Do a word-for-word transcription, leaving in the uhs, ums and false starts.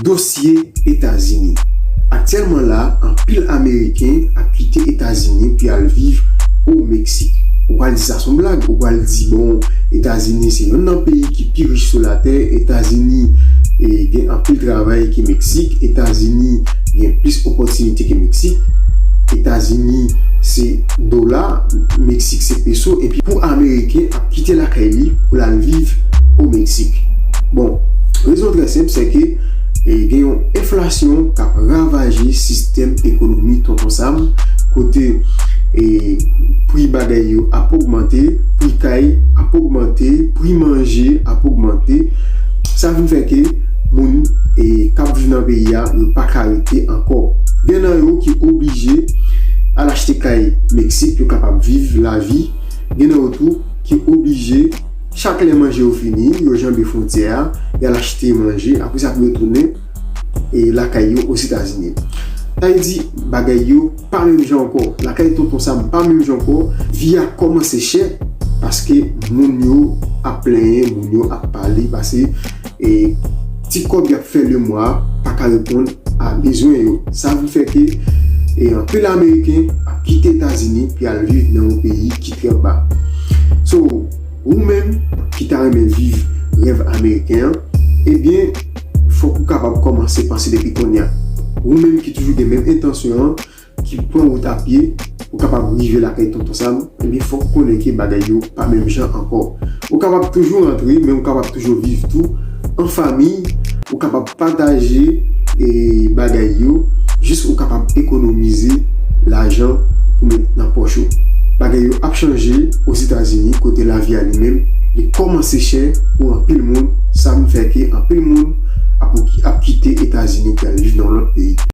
Dosye Etazini. Aktyèlman la, anpil Ameriken ap kite Etazini pou y al viv o Meksik. Ou pral di sa se yon blag, ou pral di, bon, Etazini se youn nan peyi ki pi rich sou latè, Etazini e, gen anpil travay ke Meksik, Etazini gen plis opòtinite ke Meksik, Etazini se dola, Meksik se peso, epi pou Ameriken ap kite lakay li pou l al viv o Meksik. Bon, rezon trè senp, se ke e, gen yon enflasyon k ap ravaje sistèm ekonomi Tonton Sam, kote e, pri bagay yo ap ogmante, pri kay ap ogmante, pri manje ap ogmante. Sa vin fè ke moun e, k ap viv nan peyi a, yo pa ka rete ankò. Gen nan yo ki oblije al achte kay Meksik, yo kapab viv lavi. Gen nan yo tou ki oblije, chak lè manje yo fini, yo janbe fwontyè a, y al achte manje, apre sa pou yo tounen e, lakay yo Ozetazini. Sa vle di, bagay yo pa menm jan ankò. Lakay Tonton Sam pa menm jan ankò. Vi a kòmanse chè paske moun yo ap plenyen, moun yo ap pale, paske e, ti kòb y ap fè lemwa pa ka reponn a bezwen yo. Sa vin fè ke e, anpil Ameriken ap kite Etazini pou y al viv nan yon peyi ki trè ba. So, ou menm ki ta renmen viv rèv ameriken an, ebyen, fòk ou kapab kòmanse panse depi kounye a. Ou menm ki toujou gen menm entansyon an, ki pran wout a pye, ou kapab rive lakay Tonton Sam, ebyen, fòk ou konnen ke bagay yo pa menm jan ankò. Ou kapab toujou rantre, men ou kapab toujou viv tou an fanmi, ou kapab pataje e, bagay yo, jis ou kapab ekonomize lajan pou met nan pòch ou. Bagay yo ap chanje Ozetazini, kote lavi a li menm, li kòmanse chè pou anpil moun, sa vin fè ke anpil moun ap, ap kite Etazini pou y al viv nan lòt peyi.